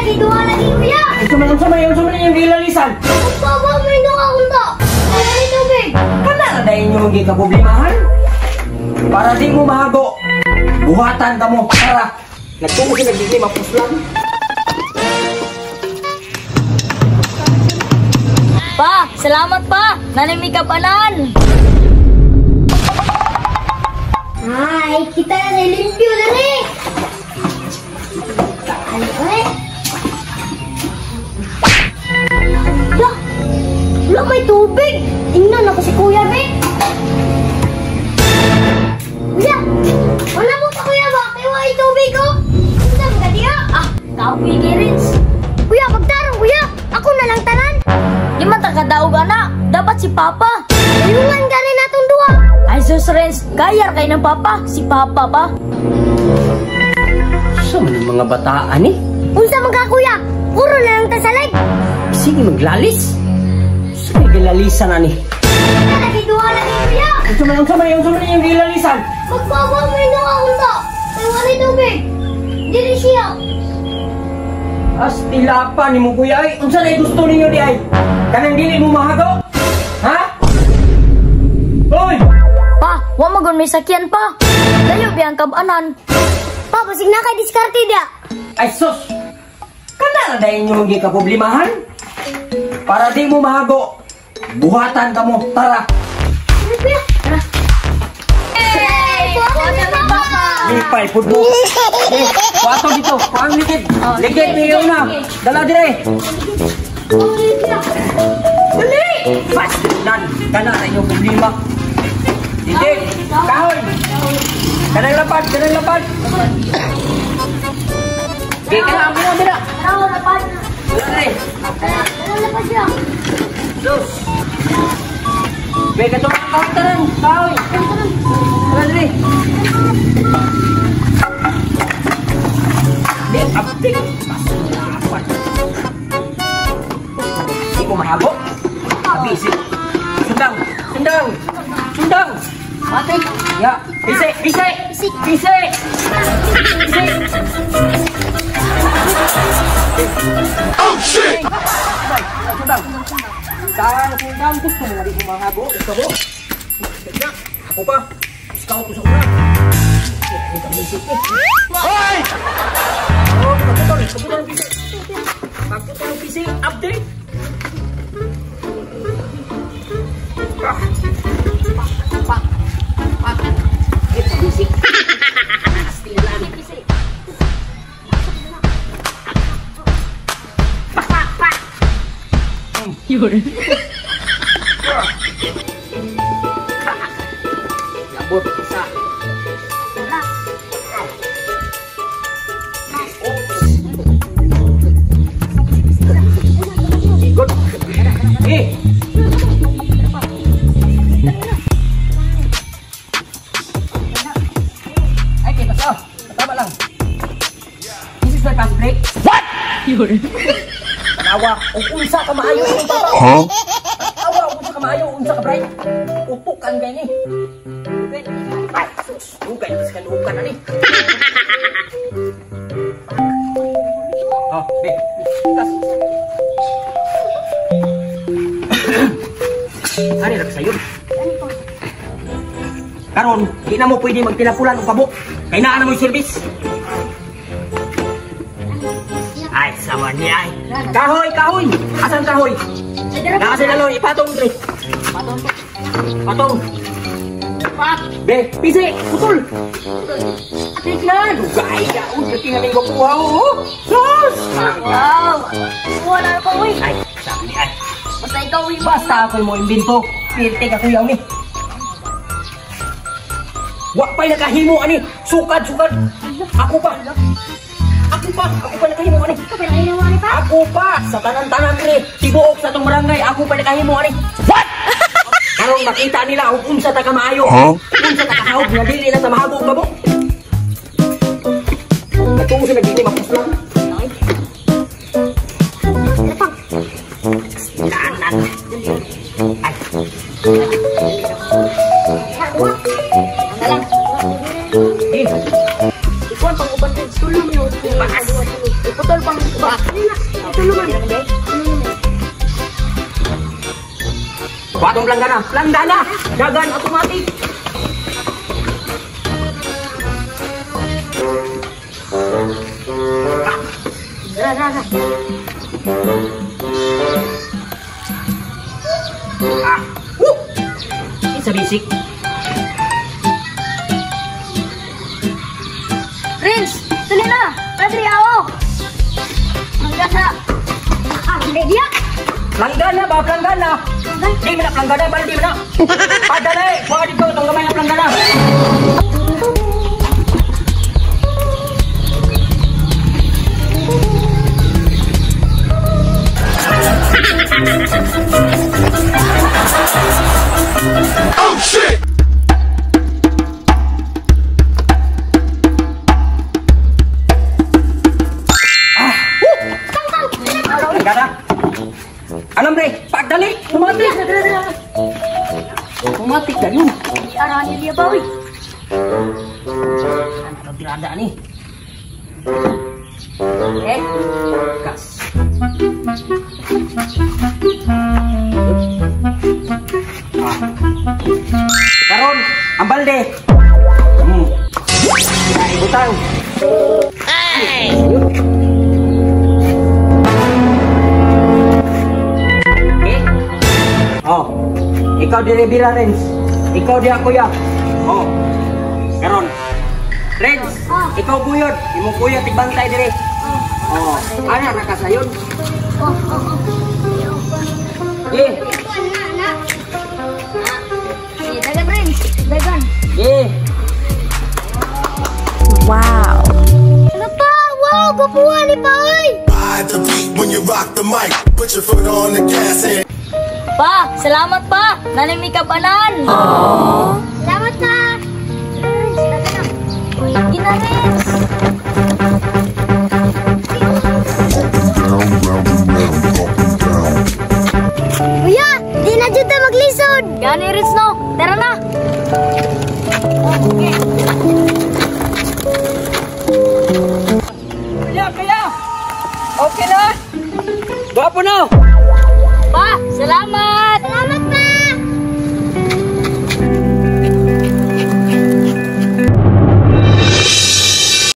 lagi, duha lagi, kuya. Unsa man inyong gilalisan? Magbabaw mo yung duha unta. Wala ni tubig. Kana na dayon inyong gikaproblemahan? Para di mo mahago, buhatan ka mo, tara. Nagtungo sila dili mapuslan. Pa, salamat pa. Nanay kapanan. Ay, kita na sa limpyo dali. Ay, ay. Ya, wala may tubig. Tingnan ako si Kuya, be. Kuya, wala mo pa, Kuya ba? Kaya wala tubig, oh. Saan ka diya? Ah, kapoy kay Rins. Kuya, magtarong, Kuya. Ako na lang tanan. Di man ta kadaog, anak. Dapat si Papa. Dayungan ka rin natong duha. Ay, sus, Rins. Kaya kay ng Papa. Si Papa pa. Sa man ang mga bataan eh? Unsa man ka, Kuya? Puro na lang ta sa leg. Sige, maglalis. Sige, gilalisan ani. Kita lagi duha lagi, Kuya. Unsa man inyong gilalisan? Magbabaw mo yung duha unta. Kaya wala tubig. Dili siya. Astilapan ni mo, Kuya. Ay, unsa na gusto ninyo di ay? Kanang dili mo mahago? Ha? Hoy! Pa, wa magon may sakyan pa. Layo biyang kabanan. Pa, basig na kay diskarte dia. Ay sus! Kana na dayon inyong gikaproblemahan? Para di mo mahago, buhatan ka mo, tara. Kuya, Tara. Hey! Buhatan ni Papa! Lipay, pud mo. Eh, patong dito, paang likid. Oh, Likid, sige, niyo na. sige. Dala dire. Dali! Nan, kana na inyong problema. Likid, kahoy. Kanang lapad, kanang lapad. Okay, kana, bina, bina. Tara, wala pa. Dala dire. Tara, wala pa siya. Sus. Be, katong kahoy tanan, kahoy. Dala dire. Di, abdik. Pasulapan. Di ko mahago. Abisi. Sundang, sundang, sundang. Ate, Ya, bisi, bisi, Bisi. bisi, bisi. Oh shit! Sundang, sundang. Sundang, gusto mo nga di ko mahago. Gusto mo? Ako pa. Ikaw ko sa una. Hindi ka bisik eh. Hoy! Oh, pagputol, pagputol ang bisi. Pagputol ang bisi, update. Ah. Pa, pa. Eh, bisik. Stilan. Bisi. Pa, pa. Yun. Labot isa. Oops. Good. Eh. Ay, kita sa. Tama lang. This is my fast break. What? Yun. Tanawa, ug unsa ka maayo imong baba. Huh? Tanawa, ug unsa ka maayo, unsa ka bright. Utukan kay ni. Ay, sus, dugay na sa kalukan ani. Oh, be. Tas. Ani ra sayo. Karon, di na mo pwede magtilapulan og kabo. Kay naa na mo'y service. Ay, sama ni ay. Kahoy, kahoy. Asan kahoy? Naa sa lalo, ipatong dre. Patong. Patong. Pak, be, pisi, putol. Tignan, dugay ka. Uy, laki nga ning gwapuha, oh. Sus! Wow. Wala na pa, uy. Ay, sabi ni ay. Basta ikaw, uy. Basta ako'y mo imbento. Pirte ka kuyaw ni. Wa pa'y nakahimo ani. Sukad, sukad. Ako pa. Ako pa. Ako pa nakahimo ani. Ikaw pa nakahimo ani pa? Ako pa. Sa tanan-tanan ni tibuok sa tong barangay, ako pa nakahimo ani. What? Karong makita nila kung unsa ta ka maayo. Huh? Unsa ta kahawog nga dili na ta mahagog kamo. Nagtungo sila dili mapuslan. Tanan. Ay. Eh, Ikuan pang uban din. Tulong yun. Iputol pang uban. Ito naman. Batong planggana, planggana. Dagan automatic. Ra, ra, ra. Ah. Woo! It's a basic. Prince, tuloy na. Padre, awo. Planggana. Ah, hindi. Planggana ba? Planggana. Di mo na planggana, ba? Di mo na. Padali! Buha dito, itong gamay na planggana. Oh shit! Planggana. Alam bre, pagdali! Umatik! Umatik na yun. Di arahan niya ba, uy? Ano tirada ni? Eh, gas. Ah. Karon, ang balde. Ibutang. Ay! Okay. Oh. Ikaw diri bira, Renz. Ikaw diha, kuya. Oh. Karon. Renz, ikaw buyod. Imong kuya tigbantay diri. Oh. Ana ra ka sayon. Oh. Eh, Na, na. Sige, dagan, Prince. Dagan. eh. Wow. Ano pa? Wow, gupuan ni pa, oy. Ride the beat when you rock the mic. Put your foot on the gas and Pa, salamat pa. Nanay may kabanan. Salamat pa. Prince, dagan na. Gina, Renz. Down, round and round, up and down. Kuya, di na jud ta maglisod. Gani, Renz, no? Tara na. Okay. Kuya, kuya. Okay na. Gwapo na. Pa, salamat.